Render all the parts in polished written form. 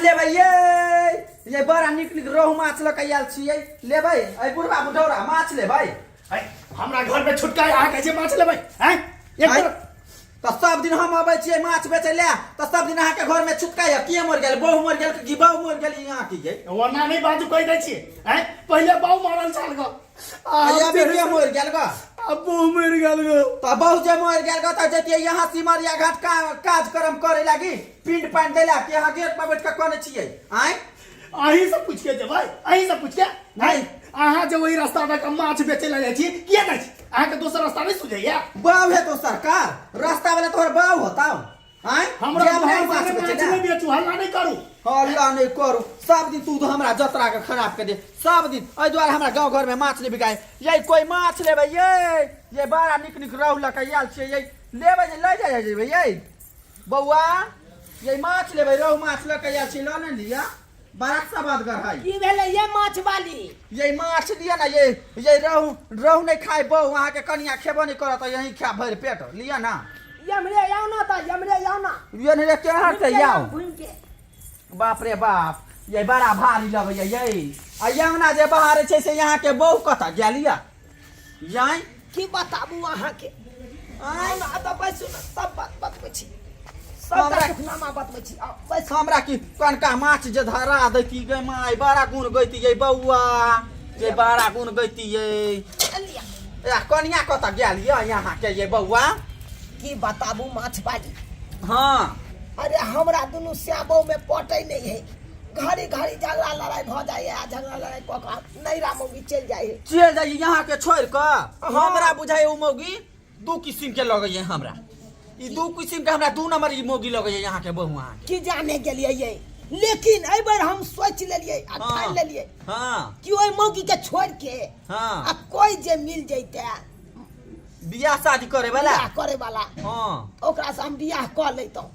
लेबै ये ये बड़ा नीक नीक रोहु माछ लऽ कऽ आयल छियै लेबै अइ बुढ़बा बुढ़ौरा माछ लेबै है, हमरा घर में छुटका है, अहाँ कैसे माछ लेबै हैं एक आँय? तरफ तऽ सब दिन हम अबै छियै माछ बेचै लए तऽ सब दिन अहाँके घर में छुटका यऽ के मरि गेल बहु मरि गेल कि बहु मरि गेल यहाँ की गे ओना नहीं बाजू कहि दै छियै हैं पहिले बाऊ मारल छल ग आ अभी के मरि गेल ग अब बहु मरि गेल ग तऽ बहु जे मरि गेल ग तऽ जतियै यहाँ सिमरिया घाट का कार्यक्रम करे लागी पिंड पानि दै ला कि अहाँ गेट पर बैठ कऽ कने छियै आँय अहीं से पूछ के जेबै अहीं से पूछ के नहीं अहाँ जे ओहि रास्ता दऽ कऽ माछ बेचै लए जाइ छी किया जाइ छी अहाँके दोसर रास्ता नहि सुझैया बाऊ है तो सरकार रास्ता वाला तोहर बाऊ होताऊ आँय हमरा जायब भाई हम माछ संगे बेचै माछ लए। नहि बेचू हल्ला नहि करू हल्ला नहि करू सब दिन तू तो हमरा जतरा के खराब कर दे सब दिन एहि दुआरे हमरा गाँव घर में माछ नहि बिकाय ये कोई माछ लेबै ये ये बड़ा नीक नीक रहु लऽ कऽ आयल छियै ये लेबै जे लऽ जाइ जेबै ये बौआ ये माछ लेबै रहु माछ लऽ कऽ आयल छियै लऽ ने लिअ बड़ा सबादगर है की भेलै ये माछ वाली ये माछ लिअ ना ये रहु रहु नहीं खाय बहू अहाँके कनिया खेबो नहीं करत यही खा भरि पेट लिअ ना यमरे आउ ना तऽ यमरे आउ ना ये नहीं केहर से आउ घूमि के बाप रे बाप ये बड़ा भारी लगैया ये आ यमुना जे बाहर छै से यहाँ के बहू कतऽ गेल या याई की बताबू अहाँके आँय? आउ ना तऽ बैसू ना सब बात बतबै छी सबटा दुखनामा बतबै छी आउ बैसू हमरा की कनका माछ जे धरा दैती गे माय बड़ा गुण गैती ये बौआ ये बड़ा गुण गैती ये लिअ। ए कनिया कतऽ गेल ये यहाँ के ये बौआ की बताबू माछ बाजी हाँ अरे हमरा दुनू श्याबो में पटै नहीं है घड़ी घड़ी झगड़ा लड़ाई भऽ जाइए आ झगड़ा लड़ाई कऽ कऽ नैरा मौगी चलि जाइ है चलि जाइए यहाँ के छोड़ कऽ हमरा बुझाइ ओ मौगी दू किसिम के लगैए हमरा ई दू किसिम के हमरा दू नंबर ई मौगी लगैए यहाँ के बहु अहाँ की जाने गेलियै ये लेकिन एहि बेर हम सोचि लेलियै आ हाँ। ठानि लेलियै हाँ कि ओहि मौगी के छोड़ के हाँ आ कोई जे मिल जैते बियाह शादी करे वाला बियाह करे वाला हाँ ओकरा से हम बियाह कऽ लैतहुँ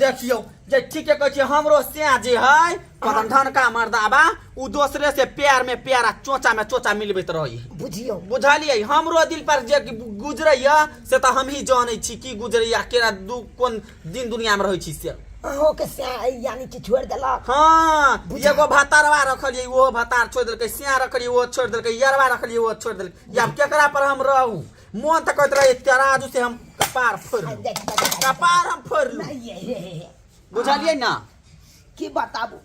देखियौ जे ठीके कहै छियै हमरो सैं जे है कदम धनका मर्दाबा उ दोसरे से प्यार में प्यार आ चोचा में चोचा मिलबैत रहै बुझियौ बुझलियै हमरो दिल पर जे गुजरैया से तऽ हमही जानै छी की गुजरैया केना दू कोन दिन दुनिया में रहै छी से अहूँके सैं यानी कि छोड़ि देलक हाँ बुझा- एगो भतारवा रखलियै ओहो भतार छोड़ि देलकै सैं रखलियै ओहो छोड़ि देलकै यरवा रखलियै ओहो छोड़ि देलकै आब केकरा पर हम रहू मोन तऽ कहैत रहै तराजू से हम कपार फोड़ि लू कपार हम फोड़ि लू नहीं हे हे हे बुझलियै ना की बताबू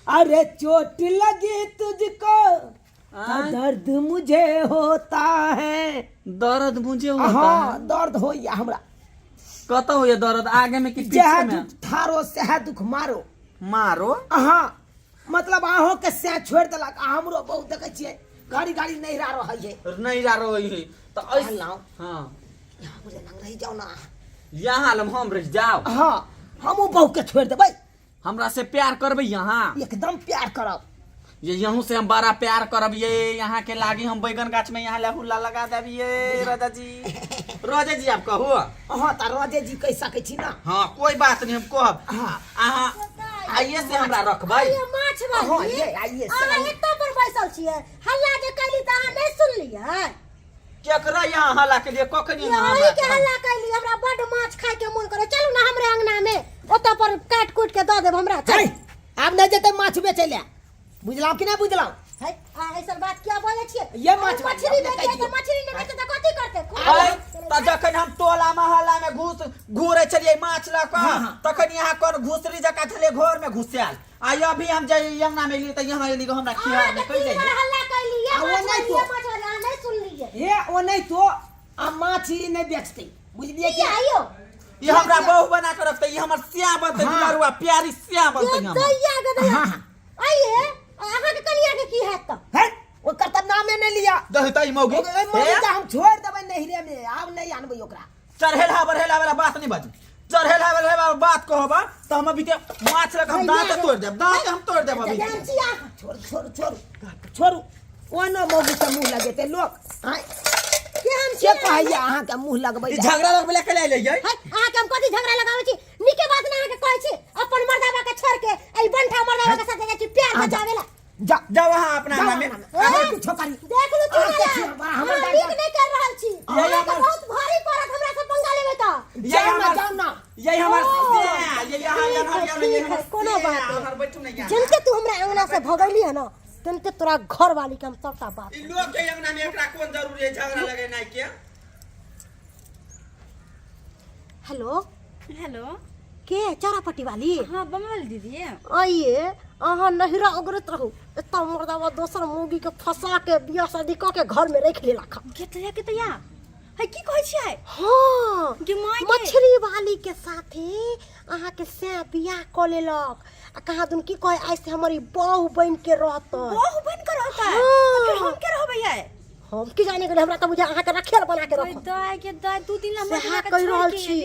अरे चोट लगी तुझको तो आँय? दर्द मुझे होता है दर्द मुझे हाँ दर्द होइया हमरा कतऽ होइया दर्द आगे में कि जह पीछे में दुख थारो सह दुख मारो मारो हाँ मतलब अहों के सह छोड़ देलक आ हमरो बहुत देखै छियै घड़ी घड़ी नहिरा रहै है नहीं जा रही है तो ऐस कहलहुँ हाँ यहाँ बुझे लंग रहि जाउ ना यहाँ लम हम रह जाओ हाँ हमहूँ बहू के छोड़ देबै हमरा से प्यार करबै यहाँ एकदम प्यार करब ये यहूँ से हम बड़ा प्यार करब ये यहाँ के लागी हम बैगन गाछ में यहाँ लहुला लगा देब ये राजा जी राजा जी आप कहू हाँ तऽ राजे जी कहि सकै छी ना हाँ कोई बात नहीं हम कहब हाँ अहाँ आइए से हमरा रखबै आइए माछ हाँ, वाली ये, आइए, अहाँ सही। एतऽ पर बैसल छियै हल्ला जे कैली तऽ अहाँ नहि सुनलियै केकरा यहाँ हल्ला के लिए कखनी यहाँ अहीं के हमरा हल्ला कैली हमरा बड्ड माछ खाय के मोन करे चलू ना हमरे अंगना में ओतऽ पर काट कुट के दऽ देब हमरा है आब नहि जेतै माछ बेचै लए बुझलहुँ कि नहि बुझलहुँ है आ ऐसन बात किया बोलै छियै ये माछ अरे मछली वाली, बेचै अपने तऽ मछली नहि बेचै तऽ कथी करतै अरे, तऽ जखन हम टोला मोहल्ला में घुस घूरे छलियै माछ लऽ कऽ हाँ, हाँ। तखन यहाँ कोन घुसरी जकाँ छलियै घर में घुसायल आ अभी हम जे अंगना में एलियै तऽ यहाँ एलियै हमरा खियार अहाँ में के कहि तीन जाइए बार हल्ला कैली ये आ, वो माछ नहि वाली तो। ये माछ वाली अहाँ नहि सुनलियै हे ओ नहि तो आ माछ ई नहि बेचतै बुझलियै की कि आइयो ई हमरा बहू बना के रखतै ई हमर स्या बनतै हाँ। दुलारुआ प्यारी स्या बनतै ये हमर दैया के दैया हाँ, हाँ। आइए अहाँके कनिया के की हैत तऽ है ओकर तऽ नामे नहि लिअ दहतै मौगी ओहि मौगी के हम छोड़ि देबै नैहरे मे आब नहि आनबै ओकरा चढ़ेला बढ़ेला वाला बात नहीं बाजू चढ़ेला बढ़ेला वाला बात कहबा तऽ हम अभी ते माछ लग हम दांत तोड़ देब दांत हम तोड़ देब अभी जान छी अहाँ छोड़ू छोड़ू छोड़ू छोड़ू ओना मौगी के मुँह लगेतै लोक आँय केहन के छी कहैया अहाँके मुँह लगबै ई झगड़ा लगबे ला के ले अइयै है अहाँके हम कथी झगड़ा लगाबै छी नीके बात ने अहाँके कहै छी अपन मर्दाबा के छोड़ के एहि बंठा मर्दाबा के साथ जाइ छी प्यार आ जा। बचावे ला जा जाओ अहाँ अपना जाओ अंगना में अंगना में। अहाँ कुछो करी देख लू अहाँ के छी, चुना हमर अहाँ दादा- नीक नहि कर रहल छी यही अहाँके हमर- बहुत भारी पड़त हमरा से पंगा लेबै तऽ यही जाउ ना हमर जाउ ना यही हमर ओ, स्या, यही यहाँ ठीक यहाँ है, यहाँ ठीक यही है, हमर कोनो स्या, बात नहीं। हमर बेटा बैठू ने यहाँ। जनते तू हमरा अंगना से भगैली है ना तनते तोरा घर वाली के हम सबटा बात ई लोग के अंगना में एकरा कोन जरूरी है झगड़ा लगेनाइ के हेलो हेलो के चारापट्टी वाली हाँ बमल दीदी आइए अहाँ नहिरा ओगरैत रहू एतऽ मर्दावा दोसर मौगी के फंसा के बियाह शादी कऽ के घर में रखि लेलक हँ। केतया केतया है की कहै छियै हाँ गे माय गे। मछली वाली के साथे अहाँ के से बियाह कऽ लेलक आ कहाँ दुन की कहे आइ से हमर ई बहू बनि के रहतै बहू बन कर रहता है हाँ। तो फिर हम के रहबै है हम की जाने गेलै हमरा तऽ बुझा अहाँके रखेल बना के रखब दाय के दाय दू दिन ला सएह कहि रहल छी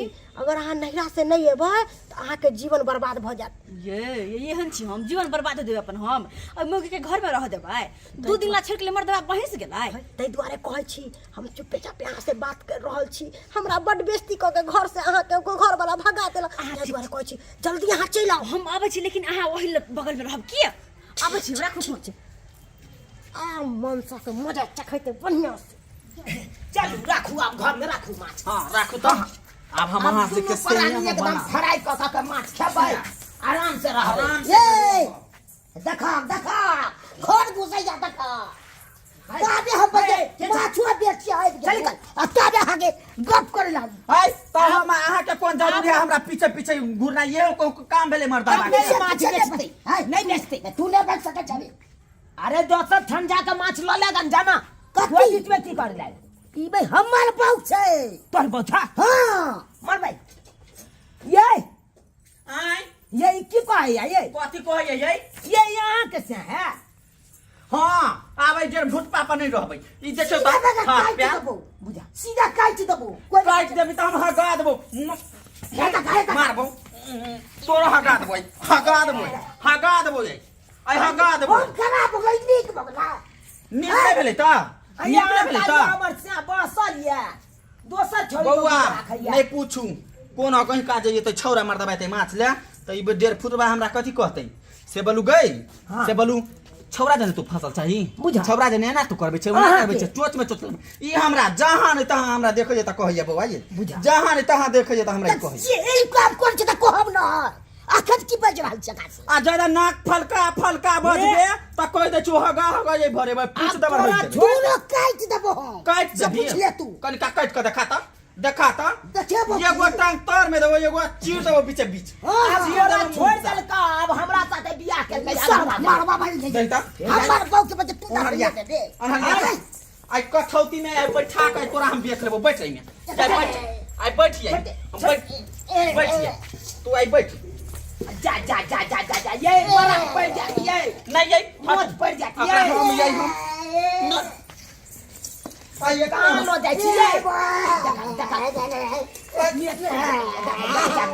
अगर अहाँ नैहरा से नहि एबै तऽ अहाँके जीवन बर्बाद भऽ जायत ये ये एहन छी हम जीवन बर्बाद देबै अपन हम आ मौगी के घर में रह देबै दू दिन ला छिड़क ले मर्दबा बहस गेलै ताहि दुआरे कहै छी हम चुपे चापे अहाँ से बात कर रहल छी हमरा बड बेइज्जती कऽ के घर से अहाँके घर वाला भगा देलक ताहि दुआरे कहै छी जल्दी अहाँ चलि आउ हम आबै छी लेकिन अहाँ ओहि बगल में रहब किया आबै छी राखू फोन आ मनसा के मजा चखैते बढ़िया से चलू राखू आब घर में राखू माछ हाँ राखू तऽ आब हम अहाँ से के दुनू प्राणी एकदम फ्राई कऽ कऽ के माछ खेबै आराम से रहबै आराम से ये देखा देखा घर घुसैया देखा ताबे हम बजे माछुआ बेचिया आबि गेल चल आ ताबे अहाँके गप करे लागी है तऽ हम अहाँके कोन जरूरी है हमरा पीछे पीछे घुरना ये को काम भेलै मर्दाबा के नहीं माछ बेचते नहीं बेचते तू नहि बेच सकै छही अरे दोसर ठन जाके माछ लऽ लेगन जाना कथी? कोई बीच में की कर ले ई बे हमर बहू छै तोहर बौथा हाँ मर भाई ये आँय ये ई की कहैया ये कथी कहैया ये ये यहाँ के से है हाँ आबै डेढ़ भुटपा पर नहीं रहबै ई देखियौ सीधा तऽ बगा हाँ काटि प्यार देबौ बुझा सीधा काटि देबौ कोई काटि देबी तऽ हम हगा देबौ मारबौ तोरो हगा देबौ हगा देबौ हगा देबौ आइ हगा देबौ हम खराब हो गई नीक भऽ गेला नीक नहि भेलै तऽ नीक नहि भेलै तऽ हमर से बसल ये दोसर छोड़ी बौआ नहि पूछू कोनो कहीं काज जइए तऽ छौड़ा मर्दबा एतै माछ ले तऽ ई डेढ़ फुटबा हमरा कथी कहतै से बोलू गई हाँ। से बोलू छौड़ा जने तू फसल चाही बुझा। छौड़ा जने एना तू करबै छै ओना अहाँके। करबै छै चोच में चोच लगबै। ई हमरा जहाँ नहि तहाँ हमरा देखै तऽ कहैया बौआ ये बुझा। जहाँ नहि तहाँ देखै तऽ हमरा ई कहैया जे ई काम कर छै तऽ कहब न अखन की बाजि रहल छै एकरा से? आ ज्यादा नाक फलका फलका बजबे तऽ कहि दै छियौ हगा हगा ये भरेबै पूछ आब देबै तोरा होइत जेबै। तोरो काटि देबो हम काटि से देबही पूछ ले तू कनिका काटि कऽ देखा तऽ देखा तऽ देखेबो एगो टांग तर में देबो एगो चीर देबो बीचे बीच हाँ, चीर तोरा देबो छोड़ मुँह से। देलका अब हमरा साथे बियाह केलकै सब मारवा भाई नहीं देख तऽ हमर बहू के बच्चे तू अनहरिया दे अनहरिया आइ कठौती में आइ बैठा के तोरा हम देख लेबो बैठ एहिमे आइ बैठ आइ बैठ आइ बैठ बैठ तू आइ बैठ जा जा जा जा जा जा ये बड़ा पड़ जा ये नहीं ये मौत पड़ जा अपना ये हम ये हम आइ एक कहाँ लो जाइ छी ये देखा देखा जा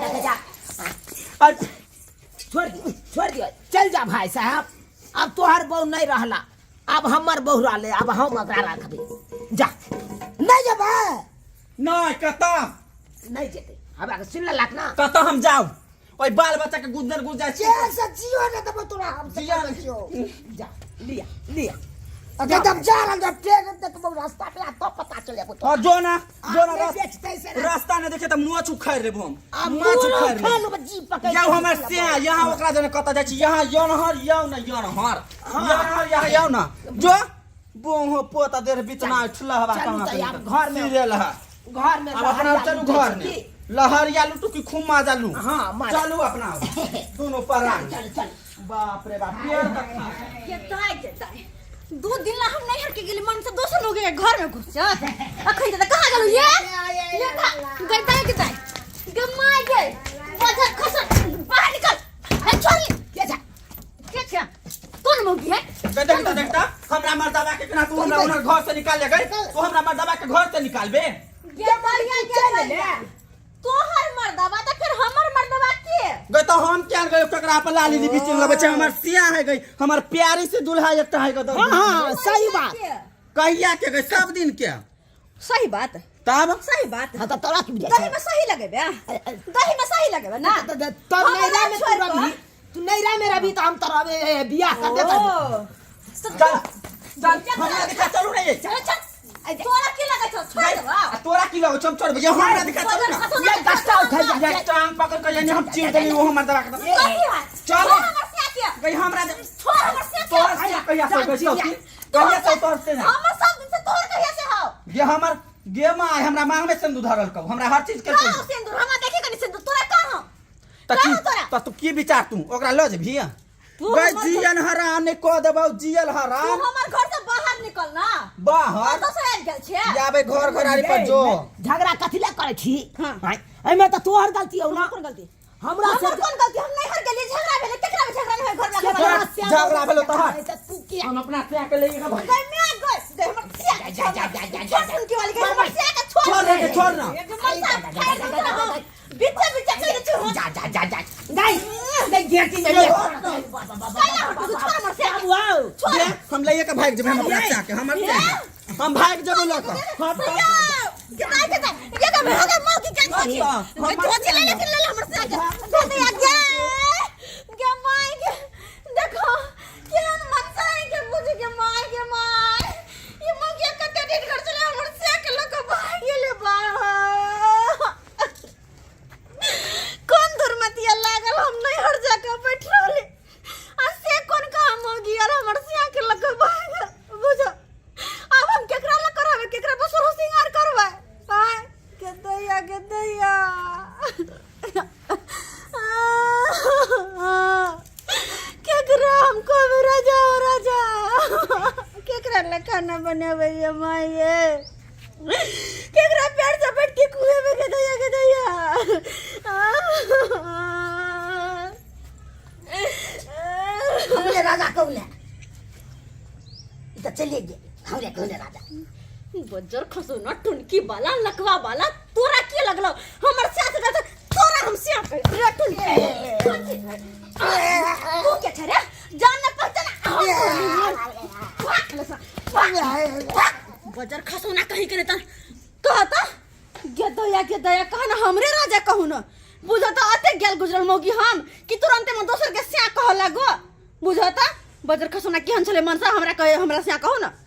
जा जा आइ छोड़ दियो छोड़ दियो चल जा भाई साहब अब तोहर बहू नहीं रहला अब हमर बहू रहले अब हम ओकरा रखबे जा नहीं जेबै नहीं कतऽ नहीं जेते हमरा के सुन लेलक ना कतऽ हम जाउ ओहि बाल बच्चा के गुजर गुजर छी चैन से जियो ने देबो तोरा हम से जियो ने। जियो जा लिया लिया अगर जब जा रहल जब ट्रेन देखबो रास्ता पे आ तो पता चलेबो और जो ना जो ना नहीं बेचते से ना। रास्ता ने देखे त मोछ उखाड़ लेबो हम आ मोछ मुँह उखाड़ खा लेबो लेबो जी पकड़ यौ हमर से यहाँ ओकरा जने कतऽ जाइ छी यहाँ यौ नहर यौ न यौ नहर यौ नहर यहाँ यौ न जो बोहो पोता देर बितना ठुला हवा चलू कहाँ तऽ आब घर में- सीरियल है घर में अब अपना लहरिया चलू लूटै घर छी में की? लहरिया लूटू की खुम्मा जालू हाँ, मार। चलू अपना दोनों परान चल चल बाप रे बाप पेड़ तक खा। ये दाय के दाय दू दिन ला हम नैहर के गेली मन से दोसर लोग के घर में घुस जा अखन त कहाँ गेलु ये ये गई दाय के दाय गमाय गई बजर खसर बाहर निकल ए छोरी के जा के छै कोन मौगी है गई देखता देखता हमरा मर्दाबा के केना तू हमरा उनर घर से निकाल ले गई तू हमरा मर्दाबा के घर से निकालबे ये मरिया चल ले तोहर मर्दाबा त फिर हमर मर्दाबा के गई तो हम क्या गए ककरा पर लाली लिपस्टिक लगबै छै हमर सिया है गई हमर प्यारी से दुल्हा एकटा है गई हाँ हाँ सही बात कहिया के गई सब दिन के सही बात तब सही बात हाँ तो तोरा की बुझाइ दही छै में सही लगेबे दही में सही लगेबे ना तब नैरा में तू रही तू नैरा में रही तो हम तोरा बियाह कर देता ओ चल चल हमरा दिखा चलू रे चल चल तोरा की लगे छौ छोड़ देबा आ तोरा की लगो हम छोड़ ये हमरा दिखा चलू ना ये दस्ता उठा जा ये टांग पकड़ के यानी हम चीर देली वो हमर दबा के कथी है चल। हमर से के गई हमरा छोड़ हमर से तोहर से कहिया से गई सौती कहिया से तोहर से ना हमर सब दिन से तोहर कहिया से हाउ गे हमर गे माँ हमरा मांग में सिंदूर धरल कब हमरा हर चीज के कहाँ सिंदूर हमरा देखे कनी सिंदूर तोरा कहाँ त की कहाँ तोरा त तू की विचार तू ओकरा ल जेबही तू गई हमर जियन हराम ने कह देबौ जियल तू हराम हमर घर से बाहर निकल ना बाहर दोसर आबि गेल छै जाबे घर घरारी पर जो झगड़ा कथी ले करै छी हाँ। आँय, एहिमे तऽ तोहर गलती हौ ना कोन गलती हमरा से हमर कोन गलती हम नैहर गेलियै झगड़ा भेलै केकरा में झगड़ा नहि होय घर में केकरा झगड़ा भेलो तोहर? तू किया हम अपना से के ले के भाई गई मैं गई गई हमर सिया के जा, जा, जा, जा, छोड़ सुनकी वाली गई हमर सिया के छोड़ छोड़ रे, छोड़ ना। मन सा फाड़ दे तोरा हम बीचे बीचे चल छोड़ जा जा जा जा नहीं नहीं गिरती नहीं कैला हट तू छोड़ हमर सिया के वाओ छोड़ दे, हम लइए के भाग जेबै हम अपना से के हमर से हम भाग जेबै लऽ कऽ कितना कितना ये का भागा मां की क्या सोची सोची ले लेकिन ले ले हमर सिया के दे दे आगे के माय के देखो केहन मनसा है के बुझ के माय के माय ये मां के कते डेट कर चले हमर सिया के लक भाग गेले बा कोन दुर्मतिया लागल हम नहीं हर जाके बैठ रहले आ से कोन काम हो गया हमर सिया के लक भाग बुझो अब हम केकरा लग करबे केकरा बसरो सिंगार करबै आय के दैया के दैया केकरा हम कहबै राजा ओ राजा केकरा लग खाना बनेबै ये माय ये केकरा पैर से बैठ के खुएबै के दैया के दैया हमरे राजा कौन है ई तऽ चलिए गेल हमरे कहले राजा बज्जर खसो न टुनकी वाला लकवा वाला तोरा के लगलो हमर साथ गल तोरा हम सिया के रे टुनकी तू के छे रे जान न पहचान बज्जर खसो ना कहीं के नहीं कहता गेदया गेदया कह ना हमरे राजा कहू न बुझत अते गेल गुजरल मौगी हम कि तुरंते में दोसर के सिया कह लागो बुझत बज्जर खसो ना केहन छले मनसा हमरा कहे हमरा सिया कहू न।